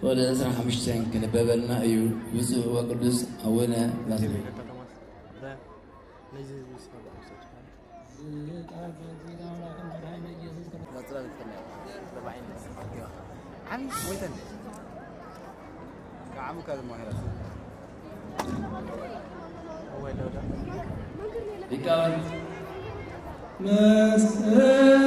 ወደ ዕስራ ሓሙሽተ ክንበበልና እዩ። ብፁዕ ወቅዱስ ኣቡነ ናትናኤል። ሊቃውንት መስቀል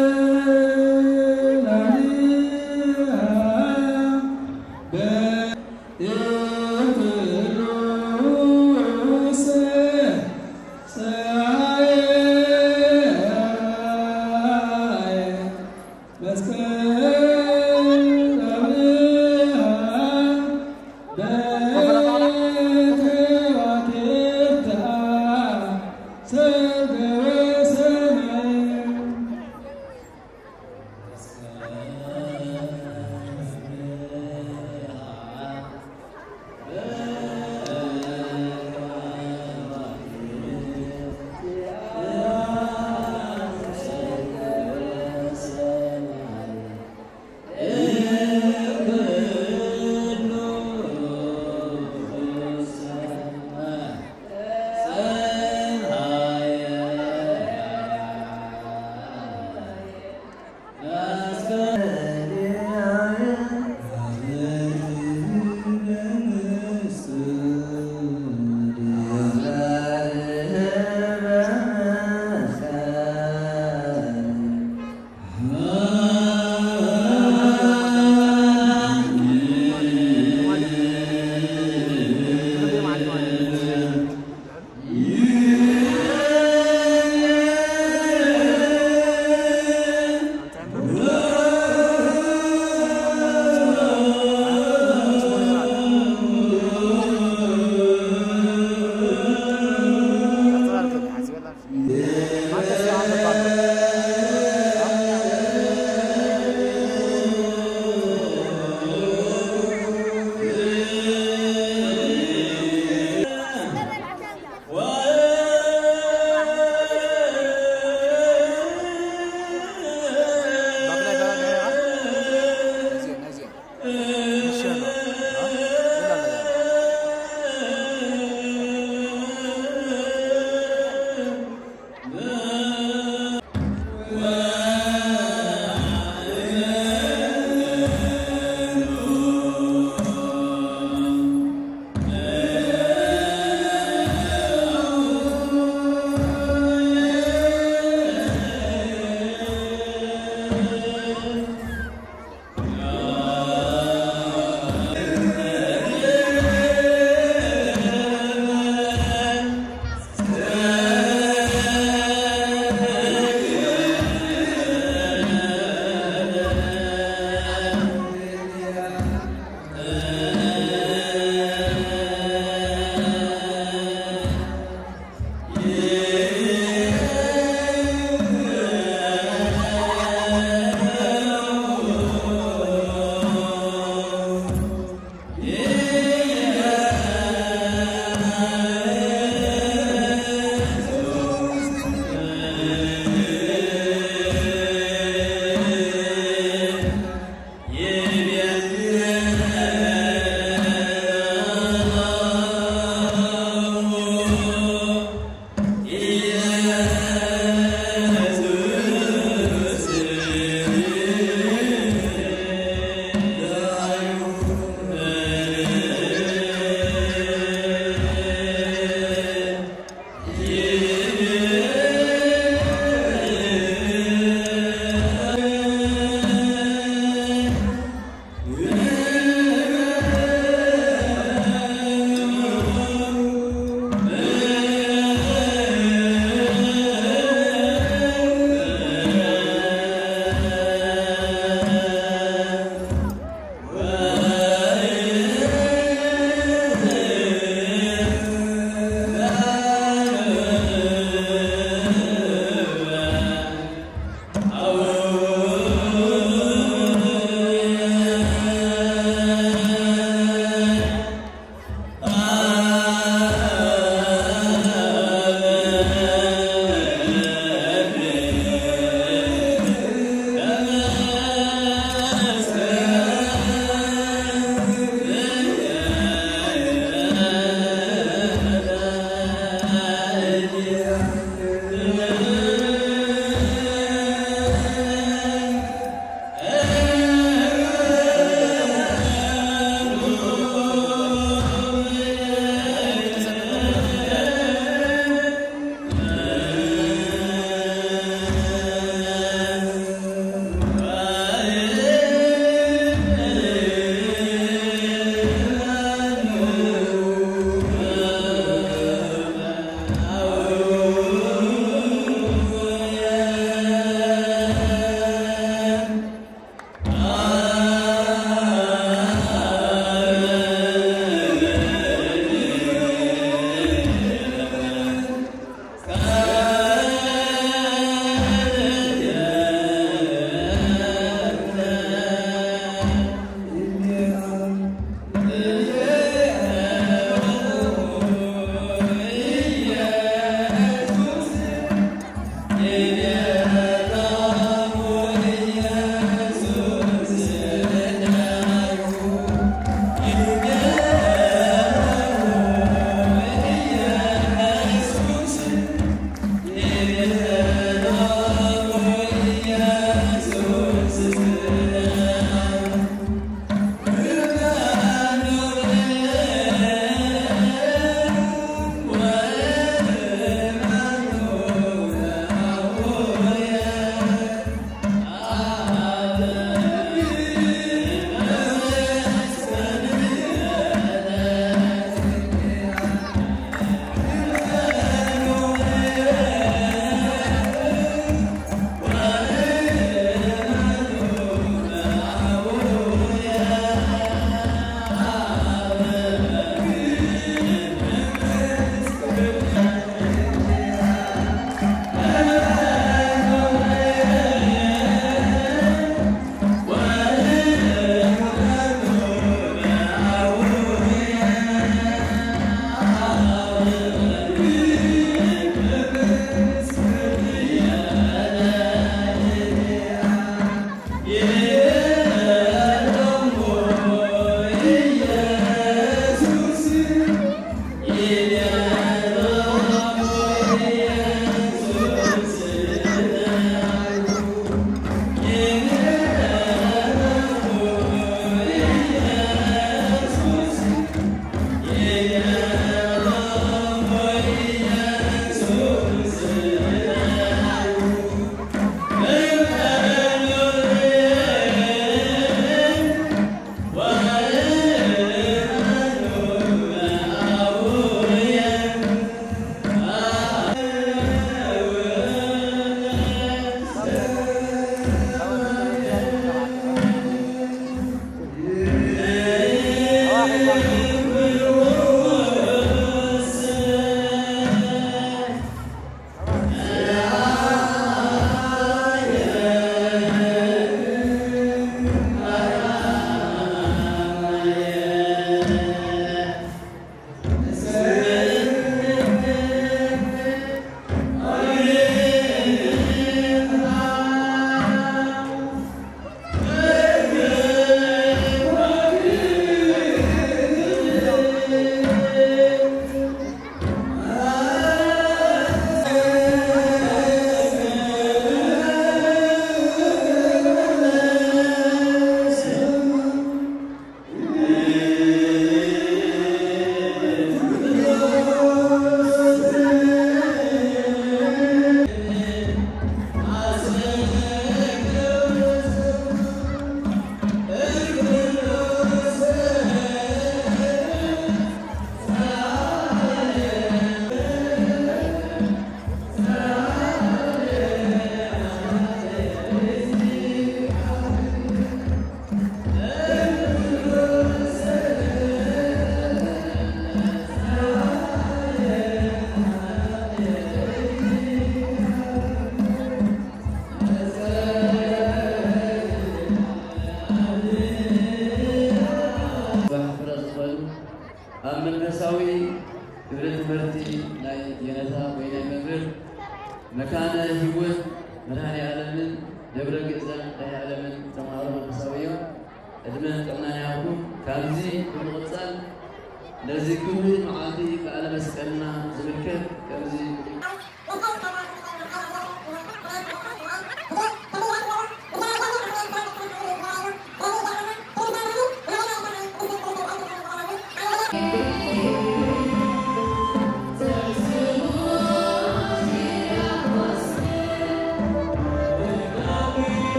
እቲ ናይ የነታ ወይ ናይ መምህር መካነ ህይወት መድኃኔ ዓለምን ደብረ ግእዛን መድኃኔ ዓለምን ተምሃሮ መንፈሳዊ እዮም። ዕድመን ጥዕናን ይሃብኩም። ካብዚ ብምቕጻል ነዚ ክቡር መዓልቲ በዓለ መስቀልና ዝምልከት ከምዚ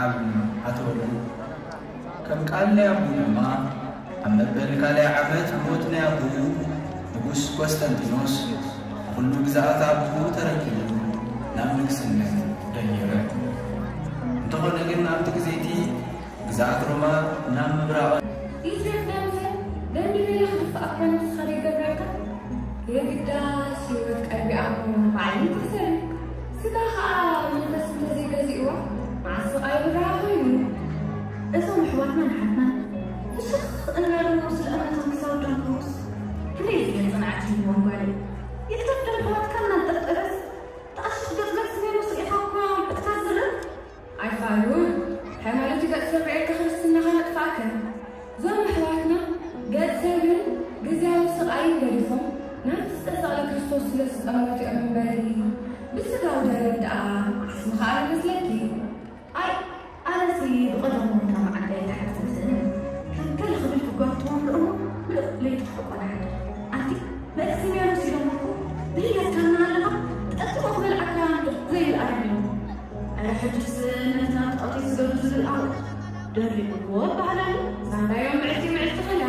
ኣብ ኣተወሉ ከም ቃል ናይ ኣቦኡ ድማ ኣብ መበል ካልኣይ ዓመት ሞት ናይ ኣቦኡ ንጉስ ቆስጠንጢኖስ ንኹሉ ግዝኣት ኣቦኡ ተረኪቡ ናብ ንግስነት ደየበ። እንተኾነ ግን ኣብቲ ግዜ እቲ ግዝኣት ሮማ ናብ ምብራቕ ይትረፍ ደምሰ ደንዲበለ ክድፍኣካ ንስኻ ዘይገብረካ የግዳስ ህይወት ቀልቢ ኣእምሮ ባዕሉ ይትሕሰብ ስጋ ኸዓ መንፈስ እንተዘይገዚእዋ መዓስ ስቓይ ብርሃ ኮይኑ እዞም ኣሕዋትናን ኣሓትናን ፍሽኽ እናበሉ ስለ እምነቶም ክሳብ ደንክሩስ ክንደይ ዝገርም ጽንዓት ይህልዎም ጓለይ ይትረፍ ደም ኣሕዋትካ እናንጠፍጠፈስ ተኣሽሽ ገጽ መክስሜኖስ ርኢኻ እኳ ምዕጥቃት ዝርእ ኣይፋሉን። ሃይማኖት ገጽ ሰብ ርኤካ ክርስትናኻ መጥፋእካ። ዞም ኣሕዋትና ገጽ ሰብን ግዝያዊ ስቓይን ገዲፎም ናብቲ ዝተሰቕለ ክርስቶስ ስለ ዝጠመቱ እዮም እምበሪ ብስጋዊ ደረት ደኣ ዓስምኻ ኣሎ መስለኪ። ኣይ ኣነሲ ብቐደሙ እታ መዓልቲ ኣይተሓትትን ከም ገለ ክብል ክጓትዎም ርእሞ ምሉእ ለይቲ ክሕቆ ንሓድር። ኣንቲ መክስሚያኖስ ኢሎሞ እኮ ብህያት ታምና ኣለኻ ጠጥሞ ክበልዓካ እንዶ ዘይብል ኣረሚሉ። ኣረ ሕጅስ ነቲ ናብ ጣኦት ይስገዱ ዝብል ኣው ደሪቑዎ በሃላሉ። ዛንዳዮም ምዕልቲ ምዕልቲ ኸላ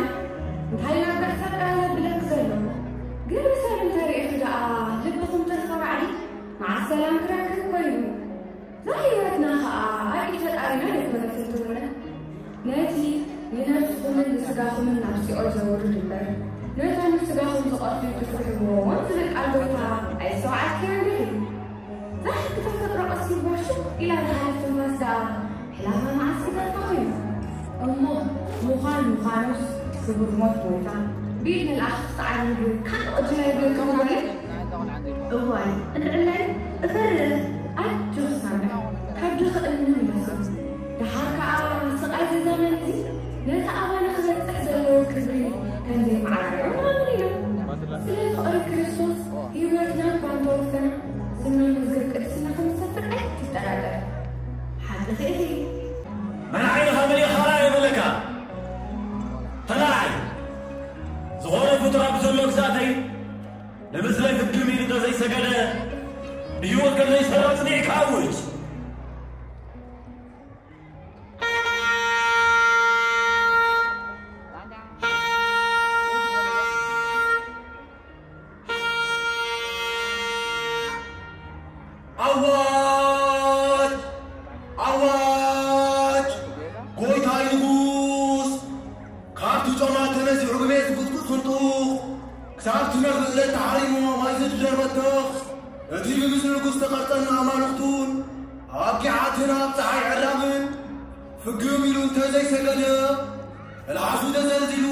እንታይ ናብ ገጽ ኣቀራረብ ብለክ ዘሎ ግን ብሰብ እንተሪእኺ ደኣ ልብኹም ተርፋ ራዕዲ መዓስ ሰላም ክረክብ ኮይኑ። እዛ ህይወትና ኸኣ ኣብ ኢድ ፈጣሪና ደኮነት ትውነ። ነቲ ንነፍስኹምን ንስጋኹምን ናብ ሲኦል ዘውርድ እምበር ነቶም ንስጋኹም ዝቐትሉ ትፍርሕዎ እውን ዝብል ቃል ጎይታ ኣየስተውዓልክዮን ዲኺ? እዛ ሕጊ ተፈጥሮ ቀስ ኢልዋ ሽው ኢላ ትሓልፍ ትንፋስ ደኣ ሕላፋ መዓስ ክተርፋ ኮይኑ? እሞ ምዃን ምዃኑስ ክቡር ሞት ጎይታ ብኢድ መላእኽቲ ክትዓርግ ካልእ ቅጅል ኣይብለክን ጓለይ። እዋይ እንዕላይ እፈርህ ኣጆኺ ሳምሪ ካብ ድኽእል ንምለሶ ደሓር ከኣ ስቓይ እዚ ዘመን እዚ ነቲ ኣባና ክበጽሕ ዘለዎ ክብሪ ከም ዘይመዓረዮ ንኣምን ኢና። ስለ ፍቕሪ ክርስቶስ ህይወትና እኳ እንተወፈና ስምና መዝገብ ቅድስና ከም ዝሰፍር ኣይትጠራጠር። ሓቅኺ ኢኺ። መን ዓይንኻ መሊእኻ ርኣ ይበለካ ተላዓል ዝኾነ ፍጡር ኣብ ዘሎ ግዛተይ ንምስለይ ፍግም ኢሉ እንተዘይሰገደ ንህይወት ከም ዘይሰርቕ ጽኒዕ ክኣውጅ ካብ ትነብእ ዕለት ተሓሪሙ ማይ ዝድደር በተኽ፣ እቲ ብግብጺ ንጉስ ተቐርጸን ኣማልኽቱን ኣብ ኪዓትን ኣብ ጸሓይ ዕራብን ፍግም ኢሉ እንተ ዘይሰገደ፣ መልሓሱ ተዘልዚሉ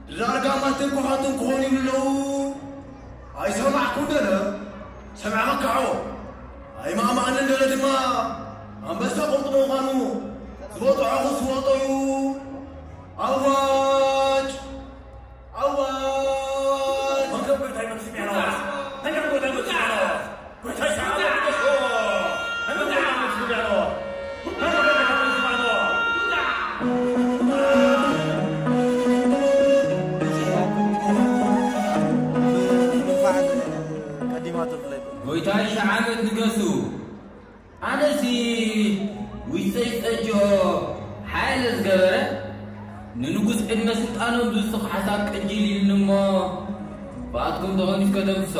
ድራር ጋማትን ኮኾትን ክኾኑ ይብሉ ኣለዉ። ኣይሰማዕኩን ደለ ሰምዐ ከካዕዎ። ኣይማእማእንን ደለ ድማ ኣንበሳ ቁርጡ ምዃኑ ዝበጥዖ ክስወጦ እዩ። ኣዋጅ! ኣዋጅ! መንገድ ጎይታይ መክሲሚያኖስ! መንገድ ጎይታይ መክሲሚያኖስ! ጎይታይ ሰዓረ ንገሶ! መንገድ ጎይታይ መክሲሚያኖስ! መንገድ ጎይታይ መክሲሚያኖስ! ጎይታይ ሺሕ ዓመት ንገሱ! ኣነሲ ውፀይ ፀጅኦ ሓይለ ዝገበረ ንንጉስ ዕድመ ስልጣኖም ዝውስኽ ሓሳብ ቅጅል ኢልኒ እሞ ብኣትኩም ተቐኒስከ ተንፍሶ።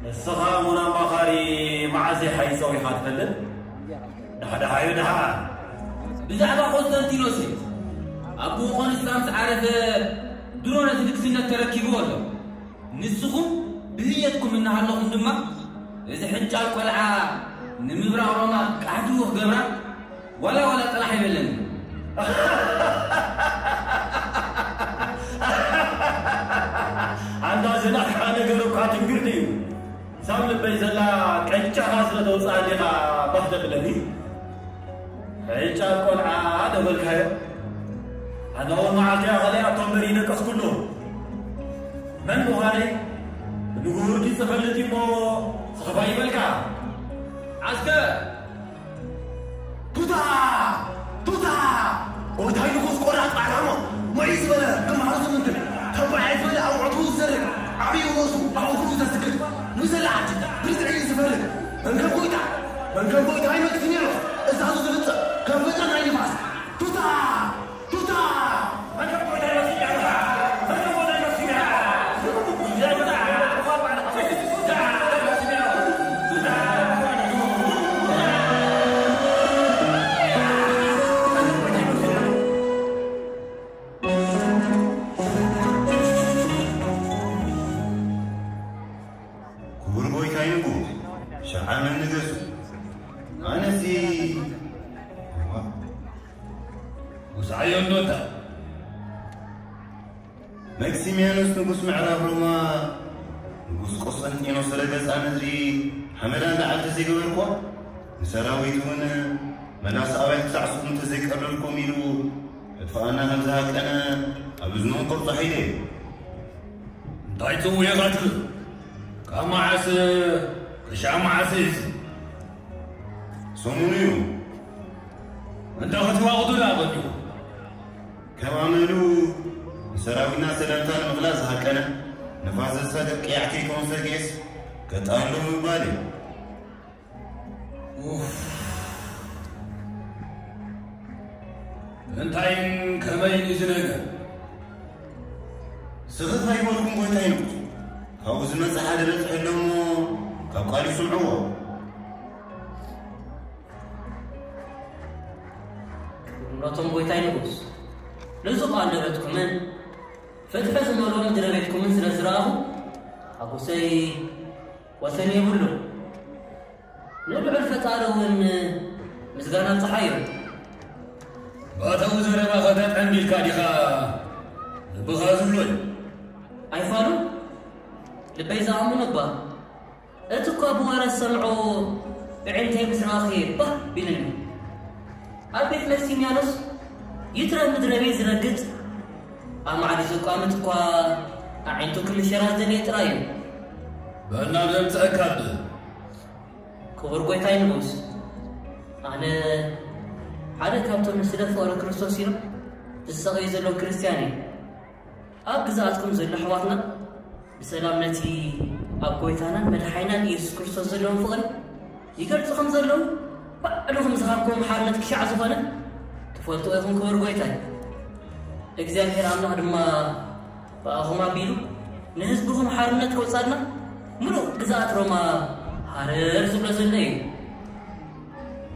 ንስኻ እሙን ኣማኻሪ መዓዝ ሓይፀው ኢኻ ትፈልጥ? ዳሕዳሓዩ ደሓ። ብዛዕባ ቆስጠንጢኖስ እዩ። ኣቦኡ ቆንስጣ ምስ ዓረፈ ድሮ ነቲ ንግስነት ተረኪቡ ኣሎ። ንስኹም ብህየትኩም እናሃለኹም ድማ እዚ ሕንጫል ቆልዓ ንምብራቕ ሮማ ቃሕድኡ ክገብራ ዋላ ዋላ ጥራሕ ኣይበለኒ። ኣንታ ዝናኻ ነገር እኳ ትንግርኒ እዩ። ሳብ ልበይ ዘላ ቀንጫኻ ስለ ተውፅኣ እንዲኻ ባህ ተብለኒ። ሕጫ ቆልዓ ዶ በልካዮ? ኣነ እውን መዓልቲ እያ ኸሊኣቶ እምበር ይደቀስኩሉ። መን ምዃነይ ብንጉህርቲ ዝፈልጥ እሞ ስኽፋ ይበልካ። ዓስከር! ቱታ! ቱታ! ጎይታይ ንጉስ ቆራጥ ዓላማ፣ መይ ዝበለ ክምሃር ዝምንትን፣ ተባዕ ዝበለ ኣብ ዕትቡ ዝዘርግ፣ ዓብዪ ርእሱ ኣብ እግሩ ዘስግድ፣ ንዘለዓቲ ብርትዒ ዝፈልግ፣ መንከም ጎይታ፣ መንከም ጎይታ ኣይመክትን እያ፣ እዛዙ ዝፍጽም፣ ከም ፈጣን ናይ ንፋስ። ቱታ! ቱታ! መንከም ጎይታ ኣይመክትን እያ፣ መንከም ጎይታ ኣይመክትን እያ። ክቡር ጎይታይ ንጉስ፣ ሸዓመን ንገሱ። ኣነሲ ውስዓዮ እንዶታ። መክሲሚያኖስ ንጉስ ምዕራብ ሮማ፣ ንጉስ ቆስጠንጢኖስ ረገጻ ምድሪ፣ ሓመዳ እንዳ ዓዲ ዘይገበርኳ፣ ንሰራዊት እውን መላስ ኣባይ ክሳዕ ስኹም እንተዘይቀርልኩም ኢሉ፣ እጥፍኣና ከም ዝሃቀነ ኣብ እዝኖም ከብጽሖ ኢለ እየ። እንታይ ጽውዕ ኢኻ ትብል? ካብ መዓስ ክሻዕ መዓስ እዩ እዚ? ሰሙኑ እዩ። እንተ ክትዋቕዱ ደኣ በሉ። ከም ኣመሉ ንሰራዊትና ሰላምታ ንምግላጽ ዝሃቀነ፣ ንፋስ ዘሳድቕ ቅያዕ ከይከውን ሰጊኤስ፣ ከጣሉ ምባል እዩ። ኡፍ። እንታይን ከመይን እዩ እዚ ነገር? ስኽፍ ኣይበልኩም ጎይታይ ንጉስ። ካብኡ ዝመጽእ ሓደ በጽሒ ኣሎ እሞ ካብ ቃሉ ይስምዕዎ። ክብረቶም ጎይታይ ንጉስ፣ ነዚ እኳ ኣንደበትኩምን ፍትሒ ዝመልኦ ምድረ ቤትኩምን ስለ ዝረኣኹ፣ ሓጎሰይ ወሰን የብሉን። ንልዑል ፈጣሪ እውን ምስጋና ኣብጽሓዮ። ባታዊ ዘረባኻ ተጠንቢልካ ዲኻ ልብኻ ዝብሎ እዩ። ኣይፋሉን ልበይ ዝኣምኖ እባ። እቲ እኳ ብወረ ዝሰምዖ ኣዒንተይ ምስ ረኣኹ እየ ባህ ቢልኒ። ኣብ ቤት መክሲምያኖስ ይትረፍ ምድረ ቤት ዝረግጥ፣ ኣብ ማዕዲ ዘቋምት እኳ ኣዒንቱ ክምሸራ ዝደለየ ጥራይ እዩ። በል ናብ ዘምጽአካ ኣብል። ክቡር ጐይታይ ንጉስ፣ ኣነ ሓደ ካብቶም ንስለ ፍቕሪ ክርስቶስ ኢሎም ዝሳቐዩ ዘለዉ ክርስትያን እየ። ኣብ ግዝኣትኩም ዘሎ ኣሕዋትና ብሰላም ነቲ ኣብ ጐይታናን መድሓኒናን ኢየሱስ ክርስቶስ ዘለዎም ፍቕሪ ይገልጹ ከም ዘለዉ ባዕልኹም ዝሃብክዎም ሓርነት ክሻዕ ዝኾነ ትፈልጡ ኢኹም ክቡር ጐይታይ። እግዚኣብሔር ኣምላኽ ድማ ብኣኹም ኣቢሉ ንህዝብኹም ሓርነት ከውጻልና ምሉእ ግዝኣት ሮማ ሃረር ዝብሎ ዘሎ እዩ።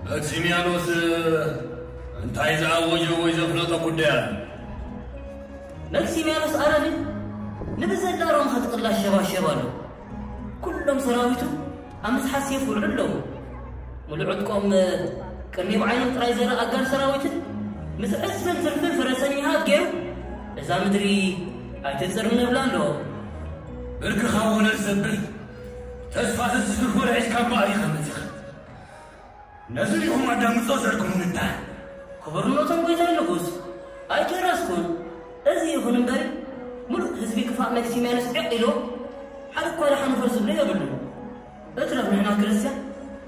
መክሲሚያኖስ እንታይ ዝኣወጀ ወይ ዘፍለጦ ጉዳይ ኣሎ? መክሲሚያኖስ ኣረሚ ንብዘላ ሮም ክትቅላሽ ሸባሸብ ኣሎ። ኩሎም ሰራዊቱ ኣብ ምስሓት ሴፍ ውዕሉ ኣለዉ። ሙሉእ ዕጥቆም ቅድሚ ብዓይኖም ጥራይ ዘርኢ ኣጋር ሰራዊትን ምስ ዕጽፍን ትርፍን ፈረሰኛታት ገይሩ እዛ ምድሪ ኣይትጽርን እብላ ኣለዎ። ብርክኻ ወለል ዘብል ተስፋ ዘስፍር ወረ ሒዝካ እምበኣር ኢኻ መጺኻ። ነዚ ዲኹም ኣዳምጾ ዘልኩም እንታይ? ክቡርነቶም ጎይታይ ንጉስ፣ ኣይጨረስኩን። እዚ ይኹን እምበሪ፣ ሙሉእ ህዝቢ ክፋእ መክሲምያኖስ ዒቕ ኢልዎ፣ ሓደ እኳ ደሓን ፈር ዝብሎ የብሉን። እትረፍ ንሕና ክርስትያን፣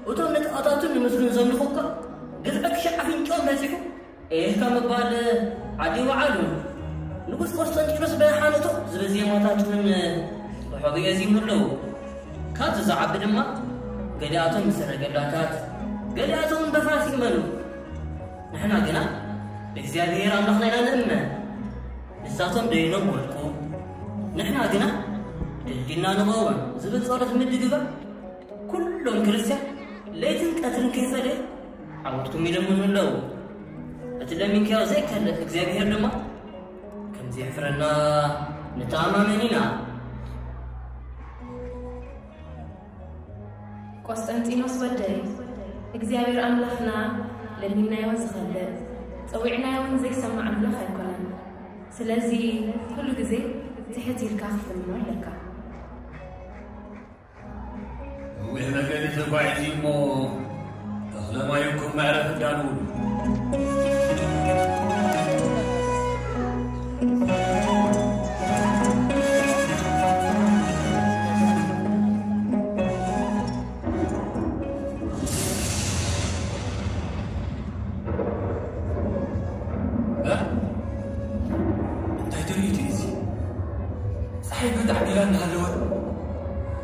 እቶም ንጣኦታቱን ንምስሉን ዘምልኹ እኳ፣ ግዝዐ ክሻዕ ኣፍንጫኦም በጺሑ፣ ኤህ ካብ ምባል ዓዲ ይወዓሉ። ንጉስ ቆስጠንጢኖስ ብሓንእቶ ዝብል ዜማታቱን ርሑቕ የዚሙ ኣለዉ። ካብዚ ዝዓቢ ድማ ገሊኣቶም ብሰረገላታት፣ ገሊኣቶም ብፋስ ይእመኑ። ንሕና ግና ብእግዚኣብሔር ኣምላኽና ኢና ንእመን። ንሳቶም ደይኖም ወድቁ፣ ንሕና ግና ድልዲልና ንቐውም ዝብል ጸሎት ምድግጋም ኩሎም ክርስትያን ለይትን ቀትርን ከይፈለዩ ዓወትኩም ይልምኑ ኣለዉ። እቲ ለሚንካዮ ዘይከልእ እግዚኣብሔር ድማ ከም ዘየሕፍረና ንተኣማመን ኢና። ቆስጠንጢኖስ ወደይ፣ እግዚኣብሔር ኣምላኽና ለሚንናዮ ዝኸልእ፣ ጸዊዕናዮ እውን ዘይሰምዕ ኣምላኽ ኣይኮነን። ስለዚ ኩሉ ግዜ ትሕት ኢልካ ክትልምኖ ኣለካ። ነዊሕ መገዲ ተጓዒዙ እሞ፣ ተኽለ ማይኩም መዕረፊ እንዳንብሉ። እ? እንታይ ትርኢት እዩ እዚ? ጸሓይ በቲ ዓቢላ እናሃለወት፣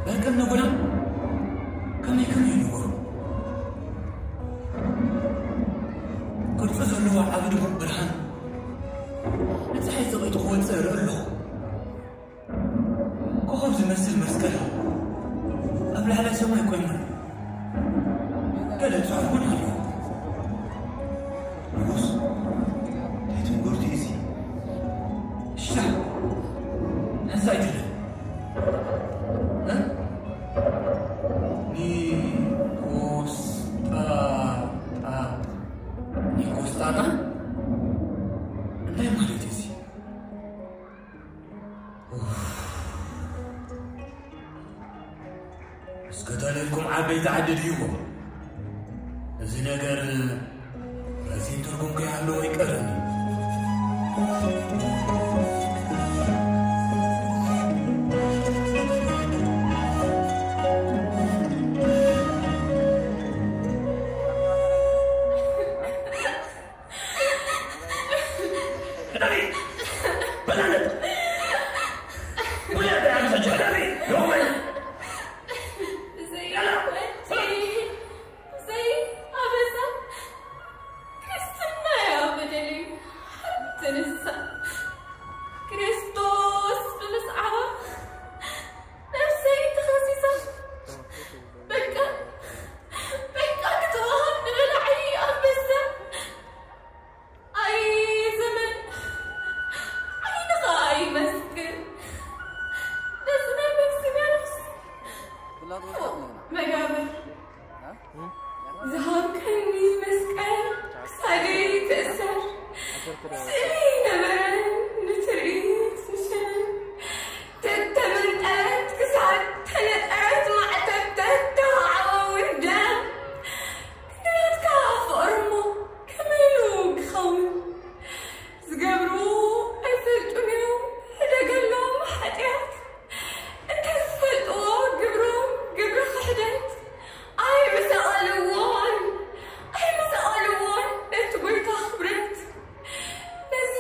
በርቀን ነጎዳ ከመይ ከመይ ይነበሩ? ቅርጺ ዘለዎ ዓቢ ድሙቕ ብርሃን ንጸሓይ ጸቒጡ ክወጽእ እርኢ ኣለኹ። ኮኾብ ዝመስል መስቀል ኣብ ላዕላይ ሰማይ ኮይኑ፣ ገለ ጽሑፍ እውን ኣሎ። ንጉስ፣ እንታይ ትንግርቲ እዚ? ሻ! ሕዚ ኣይደለን። እ? ኒኮስጣጣ። ኒኮስጣጣ? እንታይ ማለት እዩ እዚ? እስከ ተልእልኩም ዓበይቲ ዓዲ ድይዎ? እዚ ነገር ረዚን ትርጉም ከይሃለዎ ኣይቀርን። ዘይ ኣበሳ ክርስትና እያ በደለይ። ሓንቲ ንሳ ክርስቶስ ብምስዓባ ነፍሰይ ተኸሲሳ። በቃ፣ በቃ ክትወሃብ ንበላዒ ኣንበሳ። ኣይ ዘመን፣ ዓይንኻ ይመስክር። ነዚ ናይ መክሲምያኖስ መጋብር ዝሃብከኒ መስቀል ክሳደይ ትእሰር። ስእሊ ነበረ ንትርኢት ምሸት። ተተመንጠለት ክሳድ ተነጠረት ማዕተብ ተተሃዓወ ውርደት። ክንደየትካ ፍቕሪ እሞ ከመይ ኢሉ ክኸውን? ዝገብርዎ ኣይፈልጡን እዮም፣ ሕደገሎም ሓጢኣት። እንተ ዝፈልጥዎ ግብሮም ግብሪ ክሕደት። ኣይምሰቐልዎን፣ ኣይምሰቐልዎን ነቲ ጐይታ ክብረት። ነዚ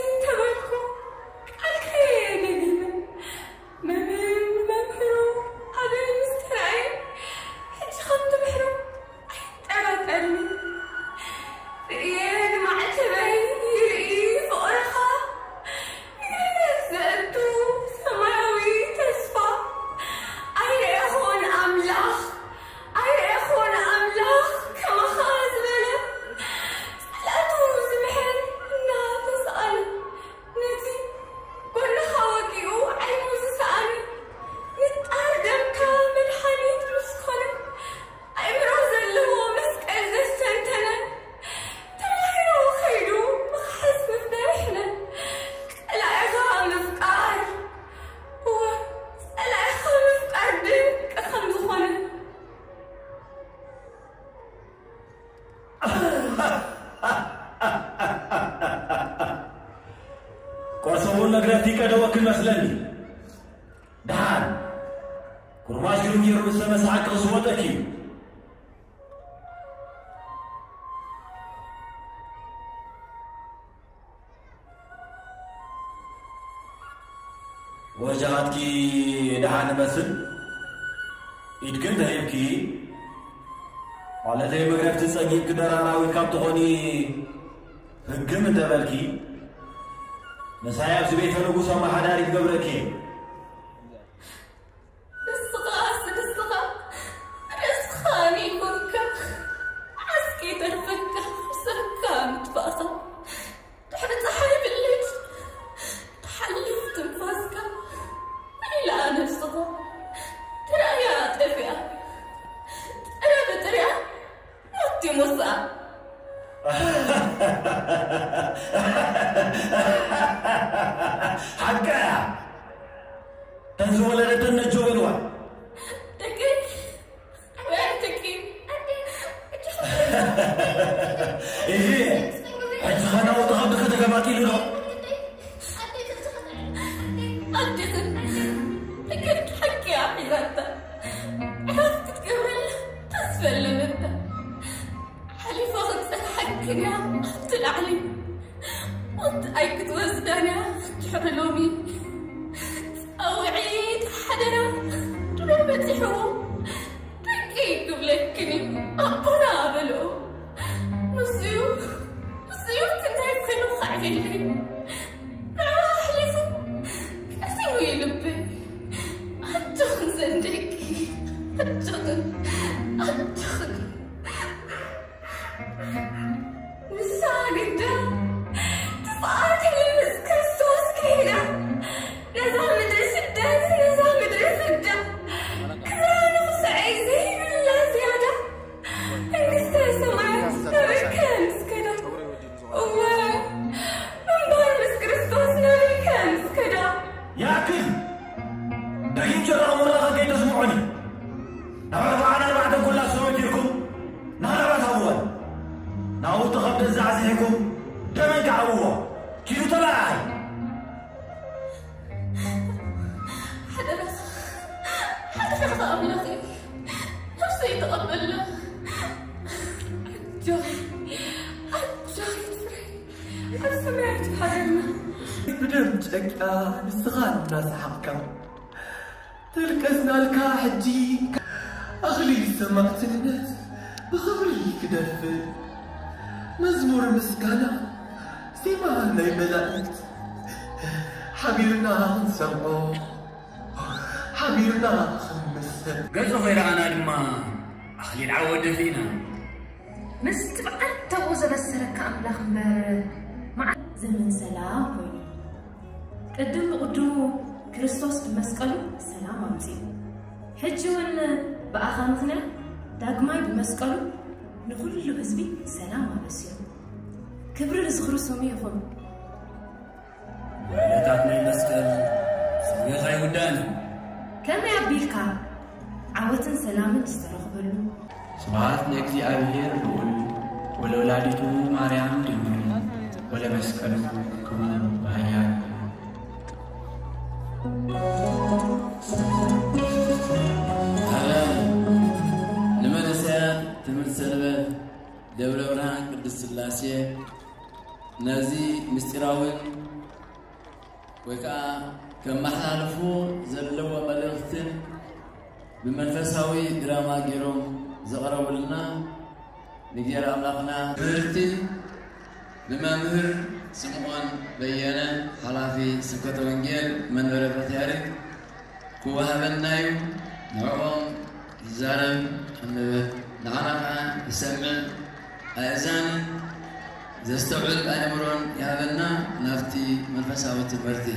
ቆርሰ እውን መግረፍቲ ቀደወኪ መስለኒ። ደሓን ኩርማሽ ግርም ገይሩ ምስ ተመሳሓቂ ክስወጠኪ እዩ። ወጀኻትኪ ደሓን እመስል ኢድክን ተሂብኪ፣ ማለተይ መግረፍቲ ጸጊብኪ ደራራዊት ካብ ትኾኒ ህግም እንተበልኪ፣ ምሳይ ኣብዚ ቤተ ንጉስ ኣመሓዳሪ ክገብረኪ እየ። ንስኻስ ንስኻ ርእስኻ ይኹንካ፣ ዓስኪ ይተርፈካ፣ ሰብካ ምጥፋእኻ፣ ድሕሪ ጸሓይ ብልጭ ትሓልፍ ትንፋስካ፣ ኢላ ነብስኻ ትረኣያ ጠፊኣ፣ ጥረ ብጥሪኣ ሞት ይሞስኣ። ሓቃ እያ። ተን ዝወለደተን ነጆ በልዋ። ደቂ ኣሕዋትኪ። እሂ፣ ሕጂ ኸ ናውቲ ኸብድኺ ተገማጢሉ ዶ? ኣዴኽን እግር ሓቂ ኣሒዛታ። ዕረፍቲ ክትገብረላ ተስፈ ኣለነታ። ሓሊፋ ክትጸንሓክን እያ ኣብቲ ላዕሊ። ሞት ኣይክትወስዳን እያ ድሕሪ ሎሚ። ጻውዒት ሓደራ ድሮ በጺሕዎ። ደቂ ክብለክን እዩ ኣቦና በልኦ። ንሱዩ፣ ንሱዩ ክንታይ ኮይኑ ከዕብየለይ። ንዕኡ ኣሕሊፉ ቀሲኑ እዩ ልበይ። ኣጆኽን ዘን ደቂ፣ ኣጆኽን፣ ኣጆኽን። ንሳ ግዳ ትፍኣት ኢለ ምስ ክርስቶስ ከይዳ፣ ነዛ ምድሪ ስደት፣ ነዛ ምድሪ ፍዳ፣ ክብራ ንኽስዐይ ዘይብላ ዝያዳ፣ መንግስተ ሰማያት ናበይ ከምስከዳ፣ እወ፣ ምንባር ምስ ክርስቶስ ናበይ ከምስከዳ። ያክል! ደጊም ጭራቕ ምራቕ ከይተስምዑኒ። ናብ ኣርባዓን ኣርባዕተን ኩላ ሰበይትኩም ናህራባት ሃብወን። ናውቲ ኸብደን ዛዕዚዕኩም ደመን ከዓብዎ። ኪዱ ተባዓይ። ሓደራኻ፣ ሓደራኻ ኣምላኸይ፣ ነፍሰይ ተቐበላ። ኣጆኺ፣ ኣጆኺ ፍረይ፣ ኣብ ሰማያት ሓደርና። ብደም ጨቂያ ንስኻ እናሰሓቕካ ተልቀስናልካ ሕጂ ኣኽሊል ሰማዕትነት ብኽብሪ ክደፍእ መዝሙር ምስጋና ዜማ ናይ መላእክት ሓቢርና ክንሰምዖ ሓቢርና ክንምሰል። ገጹ ከይረኣና ድማ ኣኽሊል ዓወት ደፊእና። ምስቲ ብዓንተቦ ዘበሰረካ ኣምላኽ እምበር፣ መዓ-፣ ዘመን ሰላም ኮይኑ። ቅድም ብቕድሙ ክርስቶስ ብመስቀሉ ሰላም ኣምጺኡ። ሕጂ እውን ብኣኻ ምኽንያት ዳግማይ ብመስቀሉ ንኹሉ ህዝቢ ሰላም ኣበሲሩ። ክብሪ ንዝኽሪ ስሙ ይኹን። ውዕለታት ናይ መስቀል ስሜት ኣይውዳእን እዩ። ከመይ ኣቢልካ ዓወትን ሰላምን ዝተረኽበሉ? ስብሐት ለእግዚኣብሔር ልዑል ወለወላዲቱ ማርያም ድንግል ወለመስቀሉ ክቡር ኃያል። ሰላም ንመንእሰያት ትምህርት ሰንበት ደብረ ብርሃን ቅድስት ሥላሴ ነዚ ምስጢራውን ወይ ከዓ ከመሓላልፉ ዘለዎ መልእኽትን ብመንፈሳዊ ድራማ ገይሮም ዘቕረቡልና ንእግዚኣብሔር ኣምላኽና ትምህርቲ ብመምህር ስምዖን በየነ ሓላፊ ስብከተ ወንጌል መንበረ ፓትርያርክ ክወሃበና እዩ። ንዕኦም ይዛረብ፣ ንዓና ከዓ ንሰምዕ ኣእዛንን ዘስተውዕል ኣእምሮን ይሃበና። ናብቲ መንፈሳዊ ትምህርቲ።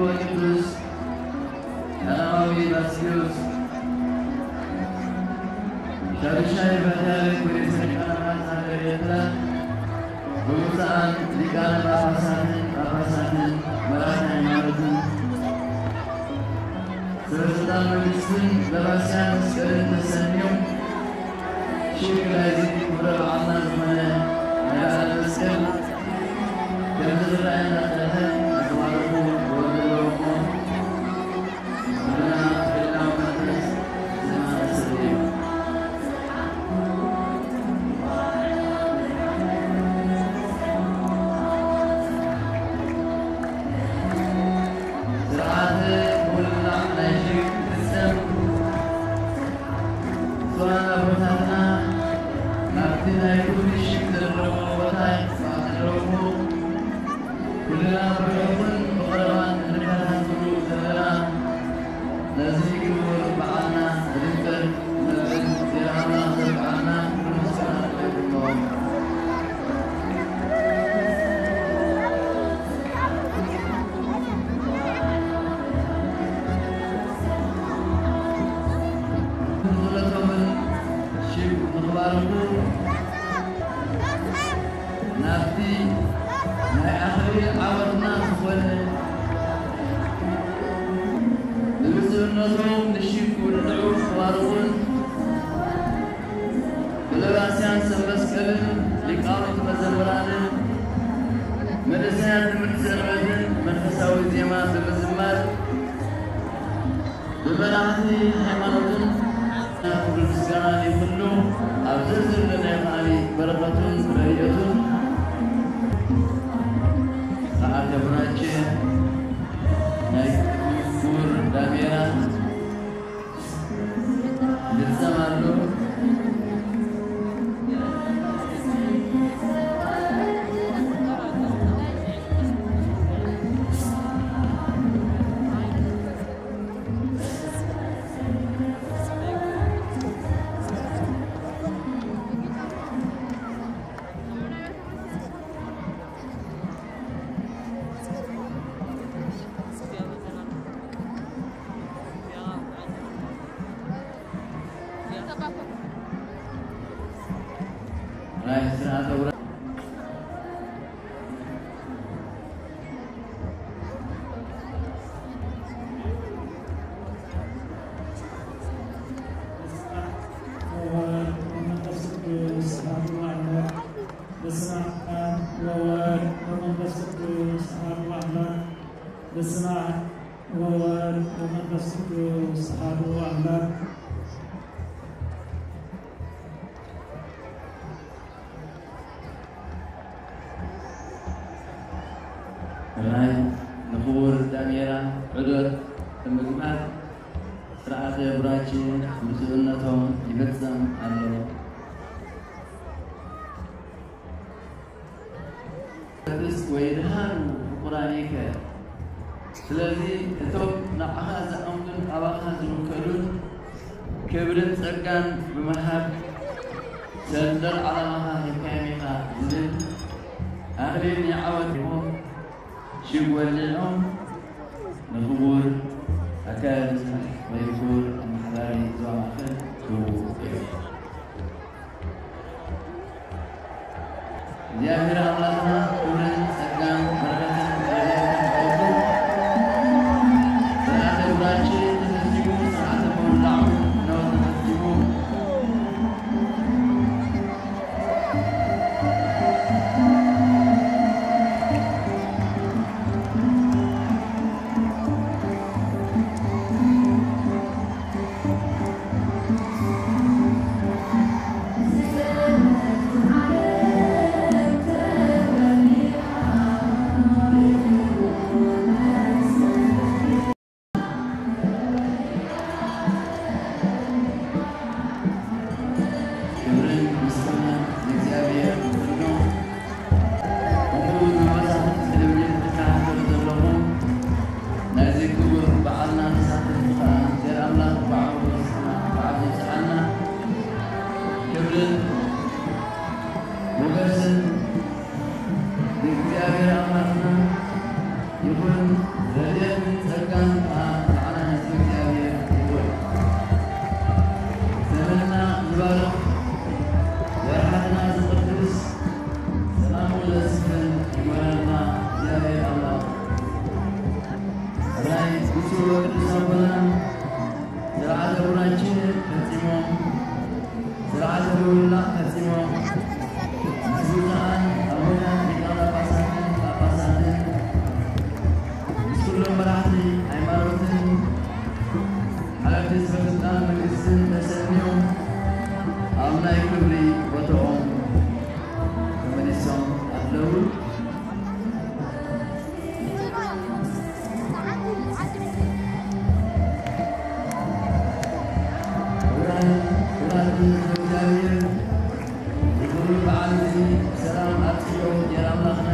ቅዱስ ቀዳማዊ ባስልዮስ ሻድሻይ ፓትርያርክ ወርእሰ ሊቃነ ጳጳሳት ዘኤርትራ፣ ብፁዓን ሊቃነ ጳጳሳትን ጳጳሳትን መራሕቲ ሃይማኖትን ሰበ ስልጣን መንግስትን ለባስያን መስቀልን ተሰንዮም ሽግ ናይዚ ክብረ በዓልና ዝኾነ ናይ በዓለ መስቀል ከም ዝረኣየና እንተኾነ ኣተባረኹ ወለለኹም። ስርዓተ ምውላዕ ናይ ሽግ ክፍጸም፣ ብፁዓን ኣቦታትና ናብቲ ናይ ክብሪ ሽግ ዘለዎ ቦታ ይባጽሕዎ። ኩልና ብርሑቕን ብቐረባን እንከታተሎ ዘለና ነዚ ክቡር በዓልና ብድምቀት ነብዕል እግዚኣብሔር ኣምላኽ ዘብቅዓና ክብሪ ምስጋና ይግብኦ። ንብረቶምን ሽግ ንኽባርኹ ናብቲ ናይ ኣኽሊል ዓወትና ዝኾነ ብብፁዕነቶም ንሽግ ክውልዑ ክባርኹን ብለባስያን ሰብ መስቀልን ሊቃውንቲ መዘምራንን መንእሰያት ትምህርቲ ሰንበትን መንፈሳዊ ዜማ ብምዝማር ብመራሕቲ ሃይማኖትን ክብሪ ምስጋና ይኹን። ኣብ ዝርዝር ለናይ ከኣኒ በረኸቱን ረድኤቱን ሰዓት ተብራችን ናይ ክቡር ዳሜራ ይፍጸም ኣሎ። ናይ ስርዓተ ውረ- ወወልድ ወመንፈስ ቅዱስ አሐዱ አምላክ። በስመ አብ ወወልድ ወመንፈስ ቅዱስ አሐዱ አምላክ። በስመ አብ ወወልድ ወመንፈስ ቅዱስ አሐዱ አምላክ። ራይ ንክቡር ዳሜራ ዑደት ብምግባር ስርዓተ ቡራኬ ብፁዕነቶም ይፍጸም ኣሎ። ቅድስት ወይድሃሩ ፍቁራኒከ። ስለዚ እቶም ንዓኻ ዝኣምኑን ኣባኻ ዝውከሉን ክብርን ጸጋን ብምሃብ ሰንደል ዓላማኻ ሂብካዮም ኢኻ ዝብል ኣኽሊል ናይ ዓወት ሂቦም ሽግ ወሊዖም ንክቡር ኣካል ወይ ክቡር ኣመሓዳሪ ዞባ ማእከል ክህቡ እዮም። እግዚኣብሔር ኣምላኽና ክብርን ጸጋን በረከትን ረድኤትን ይሃበኩም። ስርዓተ ቡራኬ ተፈጺሙ፣ ስርዓተ ምውላዑ ነው ተፈጺሙ። ክብርን ምስጋናን ንእግዚኣብሔር ይኹን። ከምኡ እውን መሳፍንቲ ቴሌቪዥን ትከታተሉ ዘለኹም ናይዚ ክቡር በዓልና ተሳተፍቲ ከዓ እግዚኣብሔር ኣምላኽ ብዓወት በዓል ዘብጽሓና። ክብርን ሞገስን ንእግዚኣብሔር ኣምላኽና ይኹን። ረድኤትን ክቡራን ክቡራት ህዝቢ እግዚኣብሔር፣ ንክብሪ በዓል እዚ ብሰላም ኣብፂሑ እግዚኣብሔር ኣምላኽና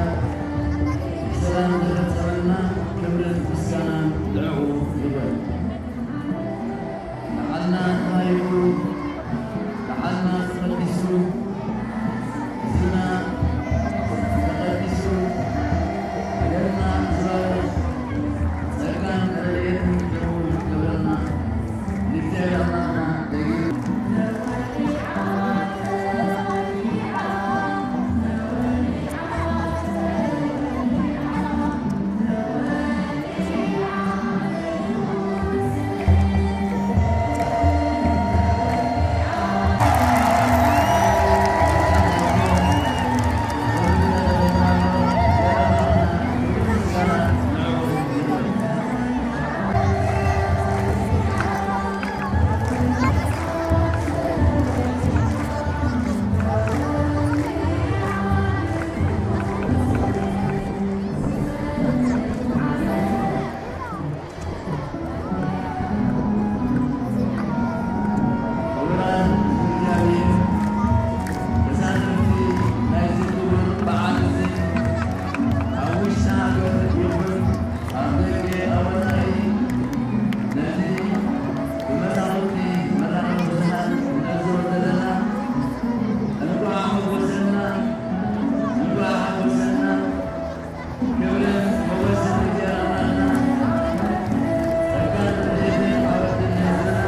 ብሰላም ዘፈፀመና ክብርን ምስጋናን ንዕኡ ይኹን። በዓልና ተባሪኹ፣ በዓልና ተቐዲሱ፣ ህዝብና ተቐዲሱ፣ ሃገርና ዝባርኽ ጸጋን ረድኤትን ይኹን ክብረና ንእግዚኣብሔር ኣምላኽና ደጊም። ክቡራን ህዝቢ እግዚኣብሔር፣ ተሳተፍቲ ናይዚ ክቡር በዓል እዚ፣ ኣብ ውሽጢ ሃገር ይኹን ኣብ ደገ፣ ኣብ ወጻኢ፣ ነዚ ብመሳኹቲ መራኸቢ ብዙሃን ንዕዘቦ ዘለና፣ እንኳዕ ሓጎሰና፣ እንኳዕ ሓጎሰና። ክብርን ሞገስን ንእግዚኣብሔር ኣምላኽና። ጸጋን ረድኤትን ኣወርደልና ህዝብና።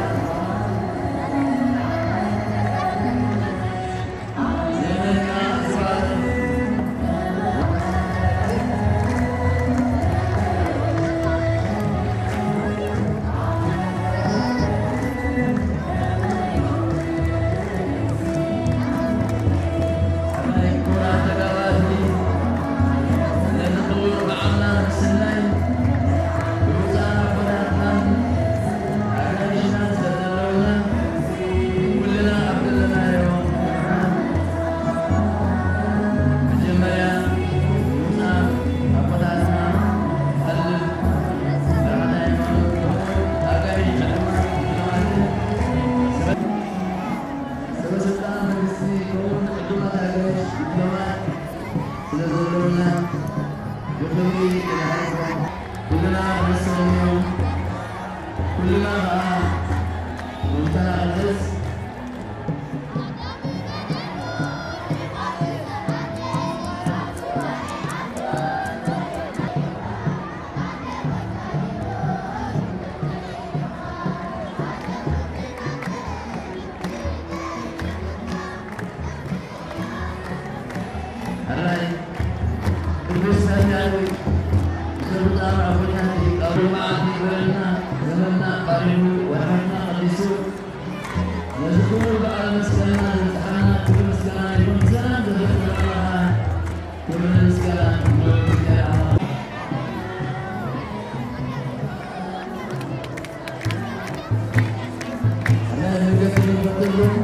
ዘመንካ ይባረኽ። ሰበ ስልጣን መንግስቲ ከምኡውን ዕዱማት ኣጋይሽ ዲፕሎማት ስለ ዘለውና ብኽብሪ ንሓልፎ። ኩልና ክንሰምዮ፣ ኩልና ኸዓ ንተናዘዝ። ሕራይ ቅዱስ ዳንኤል ሆይ፣ ብሰሉጣን ኣቦታት ይቃቡ መዓልቲ ይግበረልና፣ ዘመንና ባሪኹ፣ ወርሕና ቀዲሱ፣ ነዚ ክቡር በዓል መስቀልና ዘብጽሓና ክብሪ ምስጋና ይኹን። ሰላም ዘብጽሓና ክብሪ ምስጋና ይኹን።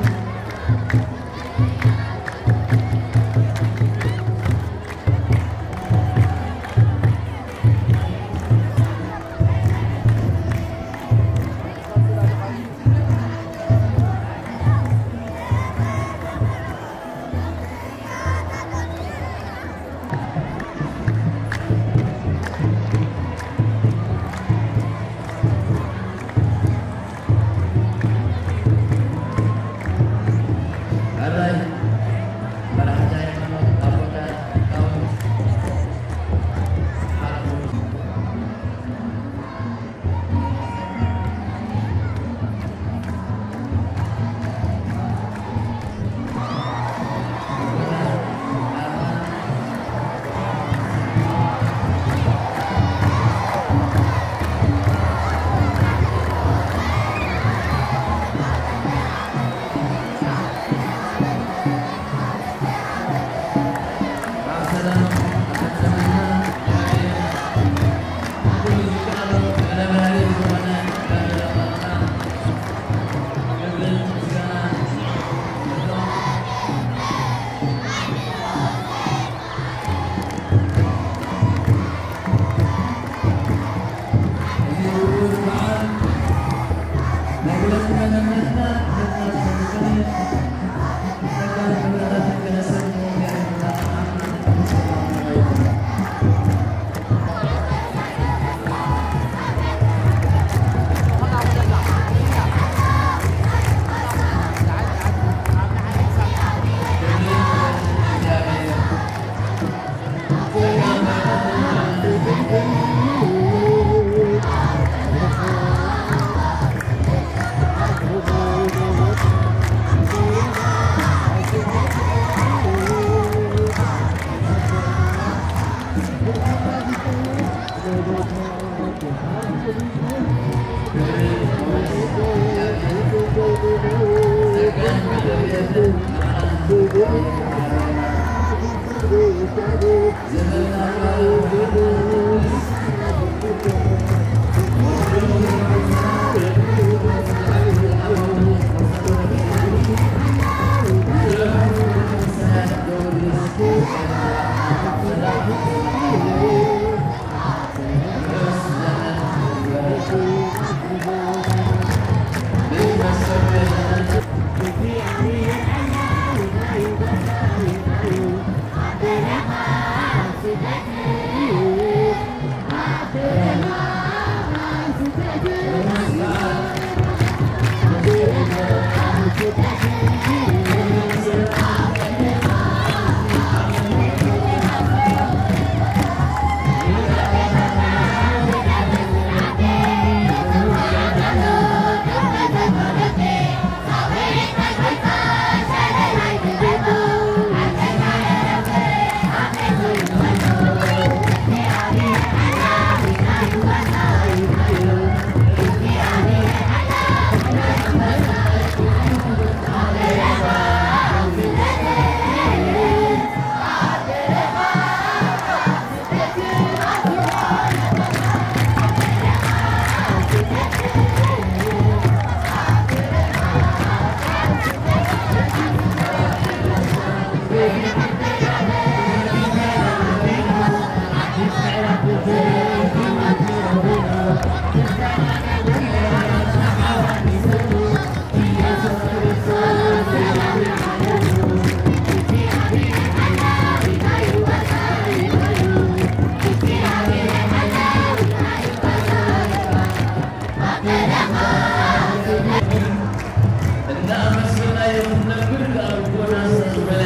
እናኣመስገናዮ ክንነብር ከኣ ልቦና ስለ ዝበለ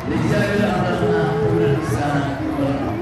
ንእግዚኣብሔር ኣምላኽና ክብርን ምስጋናን ይኹነሉ።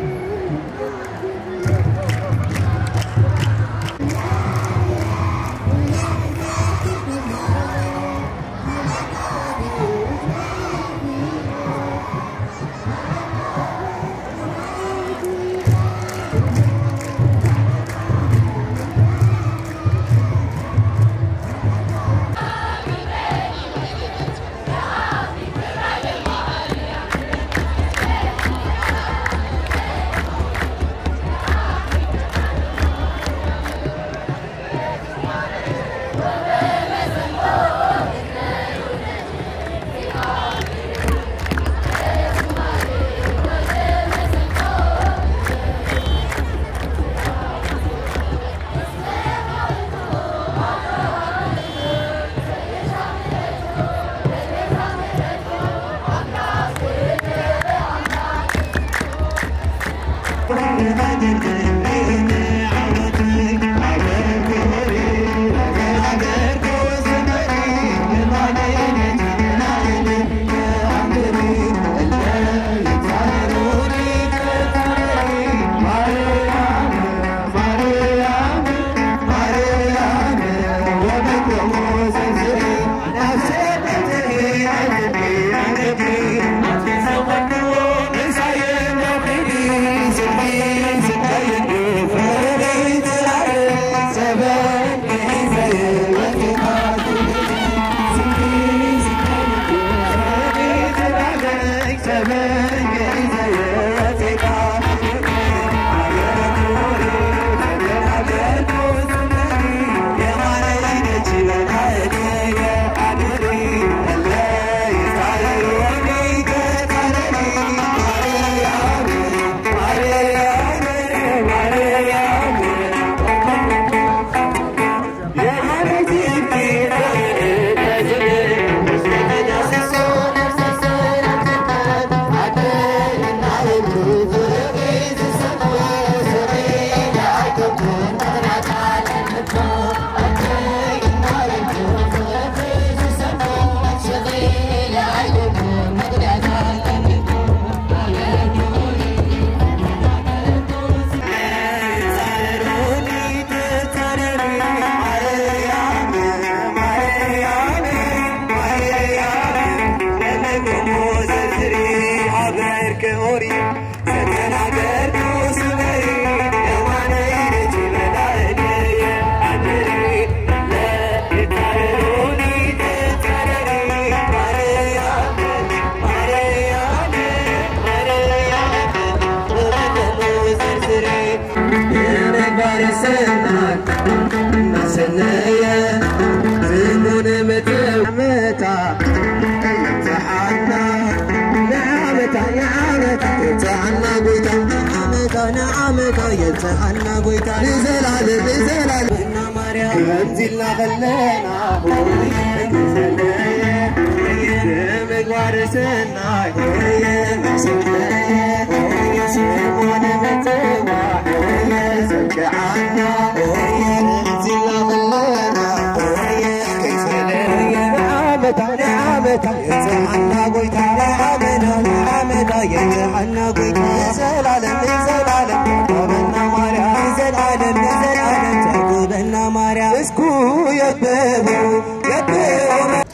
ብምግባር ሰናይ እናሰነየ ስሙ ንምትእምታ የብጽሓና። ንዓመታ ንዓመታ የብጽሓና ጎይታ፣ ንዓመታ ንዓመታ የብጽሓና ጎይታ፣ ንዘላለም ንዘላለም እና ማርያም ከምዚ ኢልና ከለና ሆየ ክንሰነየ ብምግባር ሰናይ ማርያም እስኩ የበቡ የበቡ